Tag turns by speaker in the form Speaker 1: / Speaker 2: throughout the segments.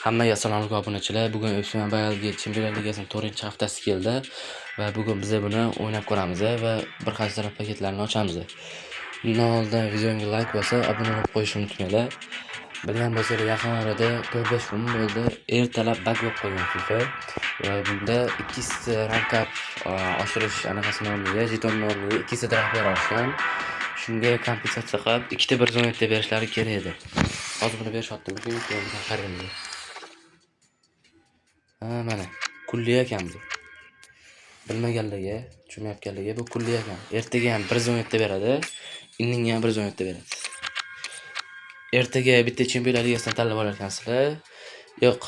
Speaker 1: Hammaga assalomu alaykum obunachilar. Bugun FC Mobile Chempionlar Ligasining 4-haftasi keldi va bugun biz buni o'ynab ko'ramiz va bir qancha paketlarni ochamiz. Bundan oldin videomga like bosib, obuna bo'lib qo'yishni unutmanglar. Bilgan bo'lsanglar, yaqin orada 4-5 kun bo'ldi, ertalab bug bo'lib qolgan FIFA va bunda ikkisi rank up oshirish anaqasini o'rniga, jetonni o'rniga ikkisi draftlar oshgan. Shunga kompensatsiya qilib, ikkita bir zonetda berishlari kerak edi. Hozir buni berishyaptimi, yo'qmi, qaraymiz. Ha, mana kulli ekan bu. Bilmaganlarga, tushunmayotganlarga bu kulli ekan. Ertaga ham bir zonetda beradi, indinga ham bir zonetda beradi. Ertaga bitta Chempionlar Ligasidan tanlab olar ekansizlar. Yo'q,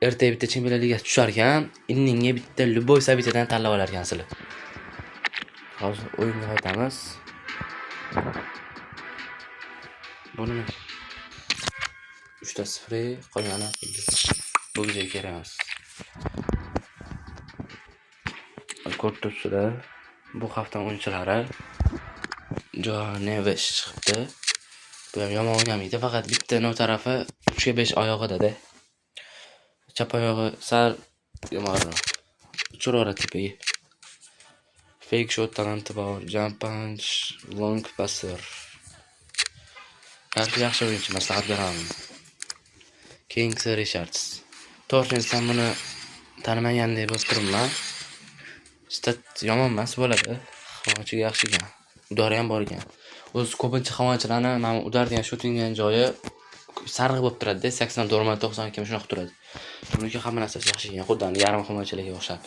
Speaker 1: ertaga bitta Chempionlar Ligasi tushar ekan, indinga bitta любой событиядан tanlab olar ekansizlar. Hozir o'yinga qaytamiz. Bu nima? 3 ta free, qolgani bu bizga kerak emas. Ko'rib turibsizlar, bu hafta o'yinchilari Joao Neves chiqibdi. Bu ham yomon o'ynamaydi, faqat bitta no tarafi 3 ga 5 oyog'ida-da. Chap oyog'i sal yomonroq. Uchiraveradi tepaga. Fake shot talanti bor, jump punch, long passer. Yaxshi yaxshi o'yinchi, maslahat beraman. Keyingisi Richards. To'g'risini buni tanimagandek bo'lib turibman. Stat yomon emas bo'ladi. Himoyachiga yaxshi ekan. Udari ham bor ekan. O'zi ko'pincha himoyachilarni mana udar degan shooting degan joyi sariq bo'lib turadi-da, 84 ma 92 shunaqa turadi. Buniki hamma narsasi yaxshi ekan, xuddi yarim himoyachilarga o'xshab.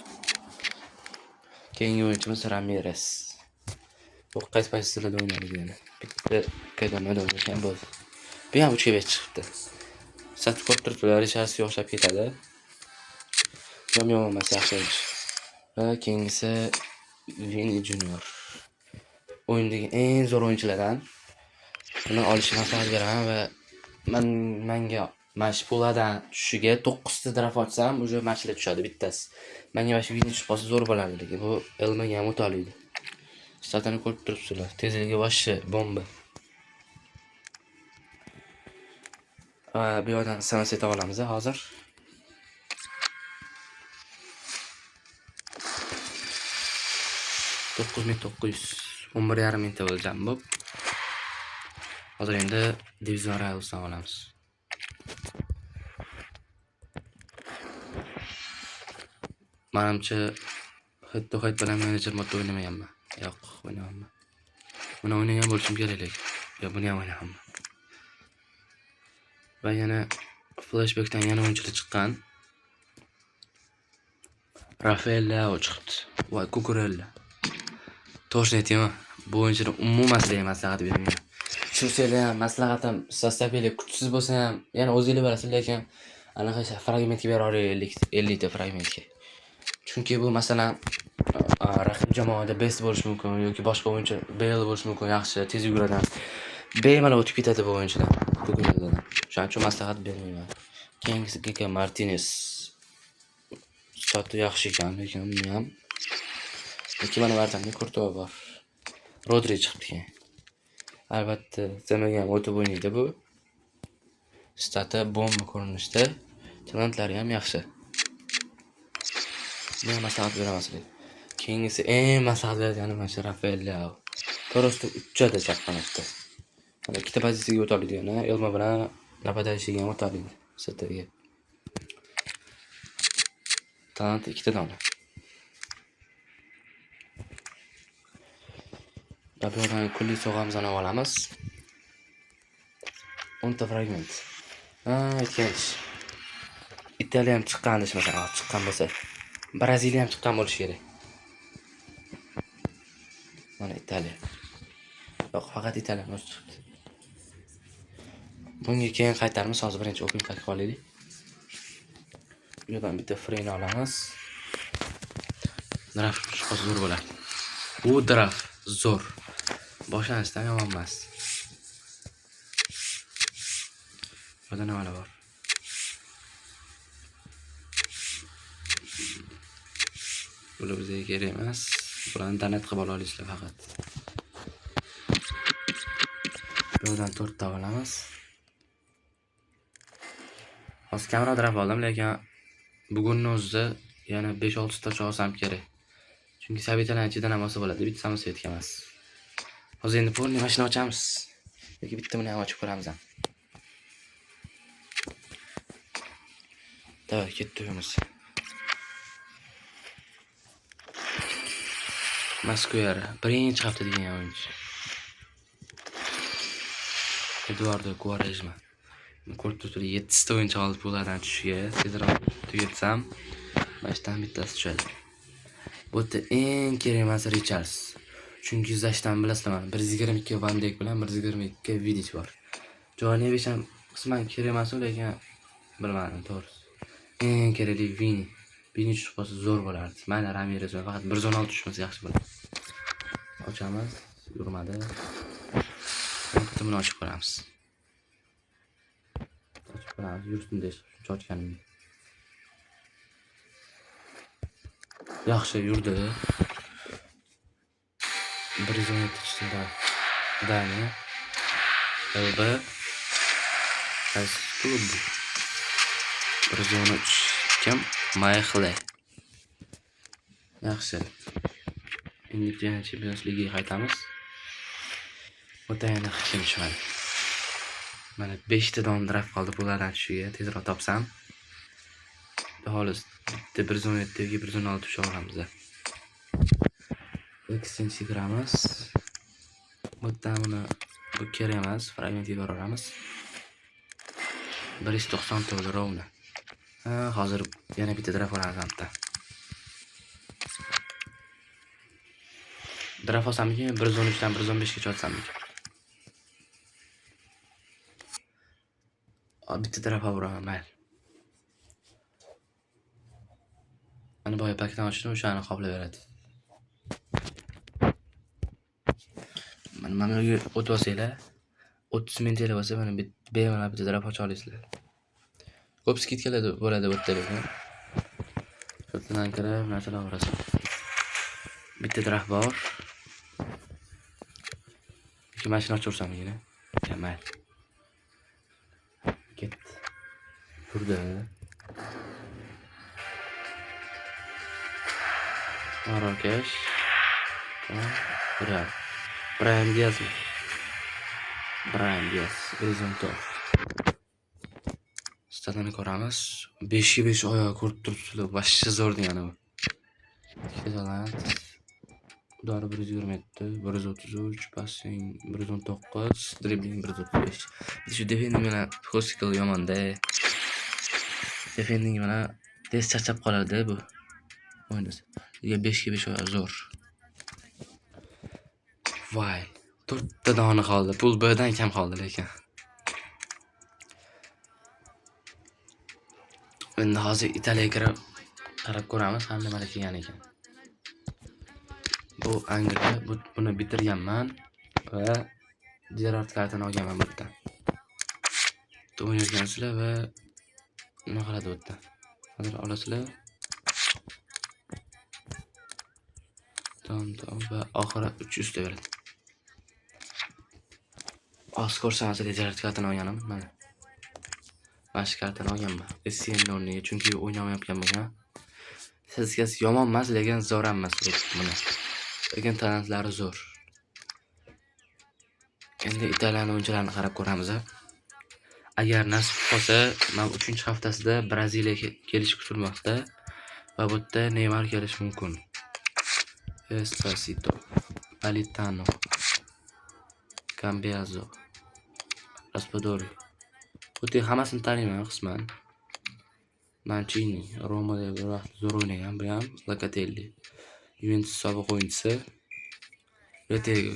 Speaker 1: Keyingi o'yinchimiz Ramirez. Bu qaysi pozitsiyalarda o'ynaydi yana? Bitta kadamada o'ynayotgan bo'ldi. Bu ham 3 ga 5 chiqibdi. Sat ko'rib turibdilar, Richardsga o'xshab ketadi. Bu ham yomon emas, yaxshi o'yinchi. Va keyingisi Vini Junior. O'yindagi eng zo'r o'yinchilardan. Buni olishni maslahat beraman va menga mana shu puladan tushishiga 9 ta draft ochsam, уже mana tushadi bittasi. Menga mana shu Vini tushib qolsa zo'r bo'lardi, lekin bu Elmaga ham o'ta oladi. Statini ko'rib turibsizlar. Tezligi вообще bomba. Bu yoqdan SMS eta olamiz hozir. 9900, 11,5 mingta bo'ldi jam bo'lib. Hozir endi Division Rivals'dan olamiz. Manimcha head to head bilan menejer modda o'ynamaganman. Yo'q, o'ynaganman. Buni o'ynagan bo'lishim kerak lekin. Yo'q, buni ham o'ynaganman. Va yana flashbackdan yana o'yinchilar chiqqan. Rafael Leao chiqibdi. Va Cucurella. To'g'risini aytaymi, bu o'yinchini umuman sizlarga maslahat bermayman. Tushursanglar ham maslahatim sostavinglar kuchsiz bo'lsa ham, yana o'zinglar bilasizlar, lekin anaqa fragmentga bera olaylik 50 ta fragmentga. Chunki bu masalan raqib jamoada best bo'lishi mumkin yoki boshqa o'yinchi Bale bo'lishi mumkin, yaxshi, tez yuguradi. Bemalol o'tib ketadi bu o'yinchidan, Cucurelladan. Shuning uchun maslahat bermayman. Keyingisi Kike Martinez. Stati yaxshi ekan, lekin buni ham ikki mana vartamda Kurtuva bor. Rodri chiqibdi keyin. Albatta, CMga ham o'tib o'ynaydi bu. Stati bomba ko'rinishda. Talantlari ham yaxshi. Buni ham maslahat beraman sizlarga. Keyingisi eng maslahat beradiganim mana shu Rafael Leao. To'g'risida uchadi chap qanotda. Mana ikkita pozitsiyaga o'ta oladi yana, Elma bilan нападающийga ham o'ta oladi. STga. Talant ikkita dona. Va bu yerdan kulli sovg'amizni olamiz. 10 ta fragment. Ha, aytgan ish. Italiya ham chiqqan adashmasam, chiqqan bo'lsa. Braziliya ham chiqqan bo'lishi kerak. Mana Italiya. Yo'q, faqat Italiya o'zi chiqibdi. Bunga keyin qaytaramiz. Hozir birinchi open pack olaylik. Bu yerdan bitta free olamiz. Draft tushib qolsa zo'r bo'ladi. Bu draft zo'r. Boshlanishdan yomon emas. Burada nimalar bor? Bular bizga kerak emas. Bularni donat qilib ola olasizlar faqat. Bu yerdan 4 ta olamiz. Hozir kamroq draft oldim, lekin bugunni o'zida yana 5-6 ta olsam kerak. Chunki sabitalarning ichidan ham olsa bo'ladi, bitta samosvetga emas. Hozir endi polni mashina ochamiz. Yoki bitta buni ham ochib ko'ramiz ham. Davay, ketdi uyimiz. Masquer birinchi hafta degan o'yinchi. Eduardo Quaresma. Ko'rib turibsizlar, 7 ta o'yinchi olib ulardan tushishiga tezroq tugatsam, mana shudan bittasi tushadi. Bu yerda eng kerak emas Richards. Chunki Zashdan bilasizlar, mana 122 Van Dijk bilan 122 Vidic bor. Joao Neves ham qisman kerak emas, lekin bilmadim to'g'risi. Eng kerakli Vini. Vini tushib qolsa zo'r bo'lardi. Mayli Ramirez bilan faqat 116 tushmasa yaxshi bo'ladi. Ochamiz, yurmadi. Bitta buni ochib ko'ramiz. Ochib ko'ramiz, yursin desh, shuncha ochganimga. Yaxshi yurdi. 117 tushdi. Dani. LB. Qaysi klub bu? 113. Kim? Mayxle. Yaxshi. Endi yana Champions League'ga qaytamiz. O'ta yana hech kim tushmadi. Mana 5 ta don draft qoldi bulardan tushishiga. Tezroq topsam. Xolos bitta 117 yoki 116 tusha olamiz. Exchange kiramiz. Bu yerdan buni bu kerak emas, fragment yuboramiz. 194 ровно. Ha, hozir yana bitta draft olamiz bitta. Draft olsammikin, 113 dan 115 gacha olsammikin? Bitta draft olaman, mayli. Mana boya paketdan ochdim, o'shani qoplab beradi. Mana bu yerga o'tib olsanglar, 30 ming TL bo'lsa, mana bemalol bitta draft ocha olasizlar. Ko'p skidkalar bo'ladi bu yerda lekin. Ko'pdan kirib narsalar olasan. Bitta draft bor. Yoki mashina ochaversamgina. Ya mayli. Ketdi. Turdi. Marokash. Real. Brahim Diazmi? Brahim Diaz, 114. Statini ko'ramiz. 5 ga 5 oyoq ko'rib turibsizlar. Vashsha zo'r degani bu. Ikkita talant. Udari 127, 133, passing 119, dribbling 135. Shu defending bilan Hospital yomonda. Defending bilan tez charchab qoladi bu. O'ynasa. 5 ga 5 oyoq zo'r. Voy, 4 ta dona qoldi. Pul B'dan kam qoldi lekin. Endi hozir Italiyaga kirib qarab ko'ramiz, ham nimalar kelgan ekan. Bu Angliya, buni bitirganman va Gerrard kartini olganman bu yerdan. O'ynayotgansizlar va nima qiladi bu yerda? Hozir olasizlar. Tom va oxiri 300 ta beradi. Hozir ko'rsangiz Gerrard kartini olganim mana. Mana shu kartani olganman. SCN o'rniga, chunki o'ynamayotgan bo'lgan. Statistikasi yomon emas, lekin zo'r ham emas buni. Lekin talantlari zo'r. Endi Italiyaning o'yinchilarini qarab ko'ramiz. Agar nasib qolsa, mana 3-haftasida Braziliya kelishi kutilmoqda va bu yerda Neymar kelishi mumkin. Esposito, Politano, Cambiaso, Raspadori. Bu yerda hammasini taniyman qisman. Mancini, Romada bir vaqt zo'r o'ynagan, bu ham Locatelli. Juventus sobiq o'yinchisi. Retegi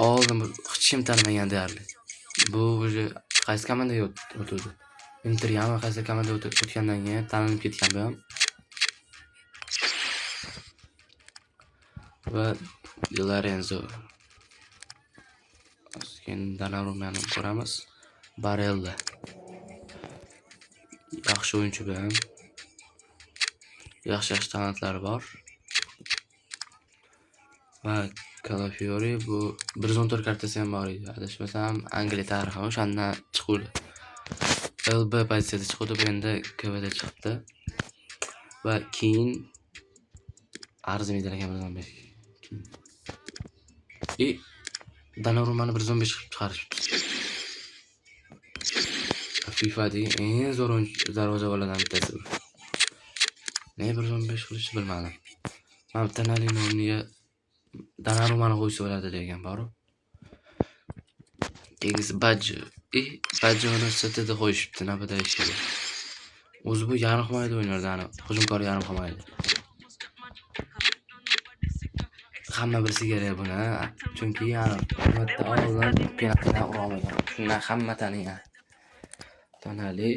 Speaker 1: oldin hech kim tanimagan deyarli. Bu уже qaysi komandaga o'tdi? Intergami qaysi komandaga o'tgandan keyin tanilib ketgan bu ham. Va Di Lorenzo. Keyin Donnarumani ko'ramiz. Barella. Yaxshi o'yinchi bu ham. Yaxshi-yaxshi talantlari bor. Va Calafiori bu 114 kartasi ham bor edi. Adashmasam Angliya tarixi o'shandan chiquvdi. LB pozitsiyada chiqdi, bu endi KVda chiqibdi. Va keyin arzimaydi ekan 115. И Donnarumani 115 qilib chiqarishibdi. FIFAdagi eng zo'r darvozabonlardan bittasi bu. Nega 115 qilishni bilmadim. Mana Tonalining o'rniga Donnarumani qo'ysa bo'ladi degan bor-u. Keyingisi Baggio. Baggioni CTda qo'yishibdi нападающийga. O'zi bu yarim himoyada o'ynardi, ana hujumkor yarim himoyada. Hamma bilsa kerak buni, chunki yani albatta oldin penaltidan ura olmagan. Shundan hamma tanigan. Tonali.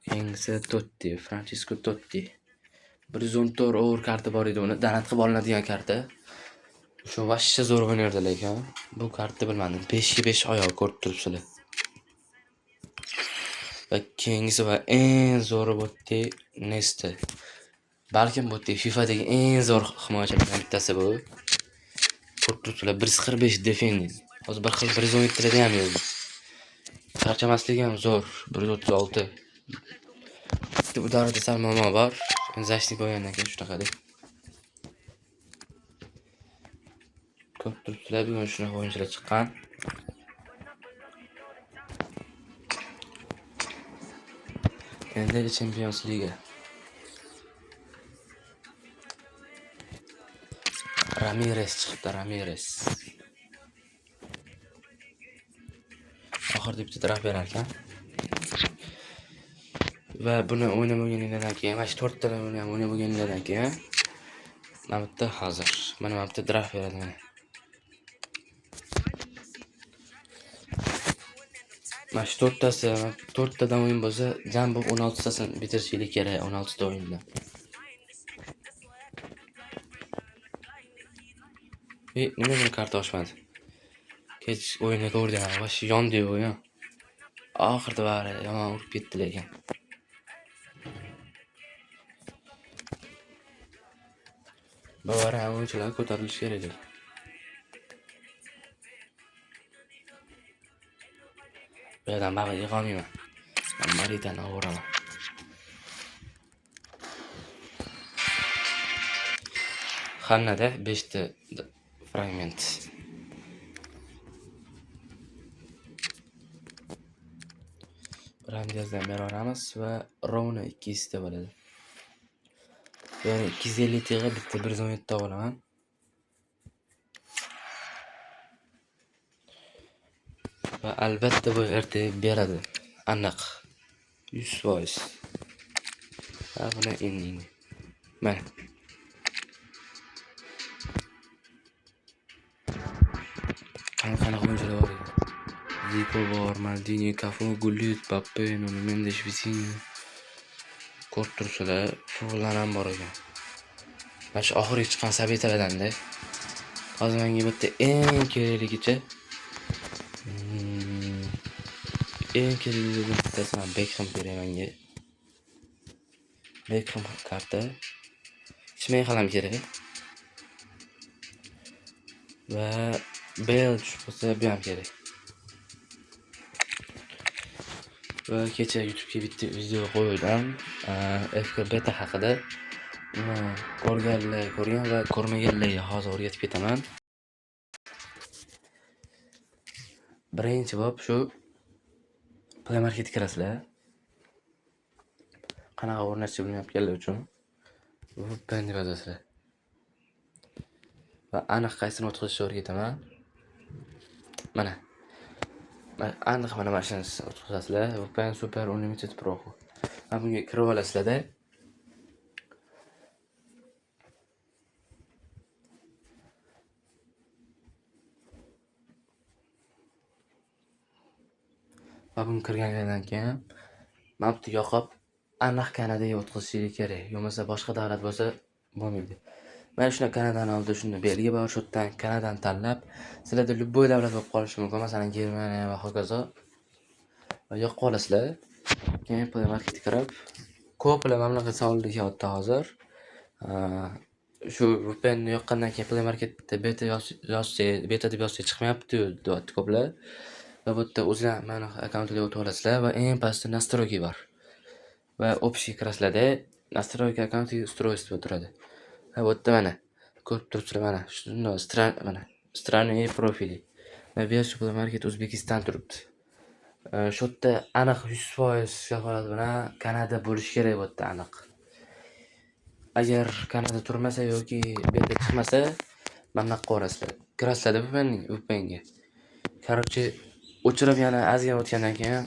Speaker 1: Keyingisi Totti, Francesco Totti. 114 over karta bor edi uni, donat qilib olinadigan karta. O'sha vashsha zo'r o'ynardi lekin bu kartni bilmadim. 5 ga 5 oyoq ko'rib turibsizlar. Va keyingisi va eng zo'ri Botti Nesta. Balkim Botti FIFAdagi eng zo'r himoyachilardan bittasi bu. Ko'rib turibsizlar, 145 defending. Hozir bir xil 117 larda ham yo'q. Charchamasligi ham zo'r, 136. Bitta udarida sal muammo bor. Защитник bo'lgandan keyin shunaqada. Ko'rib turibsizlar, bugun shunaqa o'yinchilar chiqqan. Endi Champions Liga. Ramirez chiqibdi, Ramirez. Oxirida bitta draft berar ekan. Va buni o'ynab bo'lganinglardan keyin, mana shu 4 ta o'yinni ham o'ynab bo'lganinglardan keyin mana bu yerda hozir mana bu yerda draft beradi mana. Mana shu 4tasi, 4tadan o'yin bo'lsa, jam bo'lib 16tasini bitirishlik kerak, 16 ta o'yinda. Nima buni karta ochmadi? Kech o'yinda ko'rdim, vash yondi o'yin. Oxirida bari yomon urib ketdi lekin. Bavariya o'yinchilar ko'tarilishi kerak edi. Bu yerdan baribir yig'olmayman. Maritani overaman. Hannada 5 ta fragment. Brandiyazdan beraveramiz va ровно 200 ta bo'ladi. Ya'ni 250 taga bitta 117 ta olaman. Va albatta bu ertaga beradi. Aniq. 100%. Va buni ending. Mana. Qanaqa o'yinchilar bor ekan. Zico bor, Maldini, Cafu, Gullit, Mbappe, Nuno Mendes, Vitinha. Ko'rib turibsizlar, Furlan ham bor ekan. Mana shu oxirgi chiqqan sabitalardan-da. Hozir menga bitta eng kerakligicha eng kerakli bittasi mana Beckham kerak menga. Beckham karta. Shmeyxel ham kerak. Va Bale tushib qolsa bu ham kerak. Va kecha YouTube'ga bitta video qo'ydim. FK beta haqida. Uni ko'rganlar ko'rgan va ko'rmaganlarga hozir o'rgatib ketaman. Birinchi bo'lib shu Play Marketga kirasizlar. Qanaqa o'rnatishni bilmayotganlar uchun VPN deb yozasizlar. Va aniq qaysini o'tkazishni o'rgataman. Mana. Aniq mana shuni o'tkazasizlar. VPN Super Unlimited Pro. Mana bunga kirib olasizlarda. Va bunga kirganingizdan keyin mana bu yoqib aniq Kanadaga o'tkazishingiz kerak. Bo'lmasa boshqa davlat bo'lsa bo'lmaydi. Mana shunda Kanadani oldida shunda belgi bor, shu yerdan Kanadani tanlab, sizlarda любой davlat bo'lib qolishi mumkin, masalan, Germaniya va hokazo. Va yoqib olasizlar. Keyin Play Marketga kirib, ko'plar mana bunaqa savollar kelyapti hozir. Shu VPNni yoqqandan keyin Play Marketda beta yozsangiz, beta deb yozsangiz chiqmayapti-yu, deyapti ko'plar. Va bu yerda o'zinglar mani akkauntimga o'tib olasizlar va eng pastda настройки bor. Va общий kirasizlarda, настройка аккаунта и устройства turadi. Va bu yerda mana ko'rib turibsizlar, mana shundoq mana страны и профили va версия Play Market O'zbekiston turibdi. Shu yerda aniq 100% kafolat bilan Kanada bo'lishi kerak bu yerda aniq. Agar Kanada turmasa yoki beta chiqmasa, mana bunaqa qilaverasizlar. Kirasizlarda VPNga. Короче, o'chirib, yana ozgina o'tgandan keyin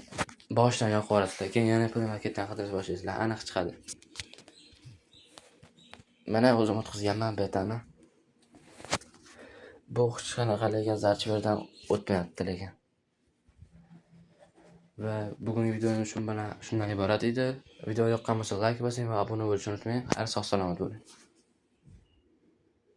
Speaker 1: boshidan yoqib yuborasizlar. Keyin yana Play Marketdan qidirish boshlaysizlar, aniq chiqadi. Mana o'zim o'tkazganman betani. Bu hech qanaqa lekin zarchberdan o'tmayapti lekin. Va bugungi videomiz shu bilan shundan iborat edi. Video yoqqan bo'lsa, layk bosing va obuna bo'lishni unutmang. Xayr, sog' salomat bo'ling.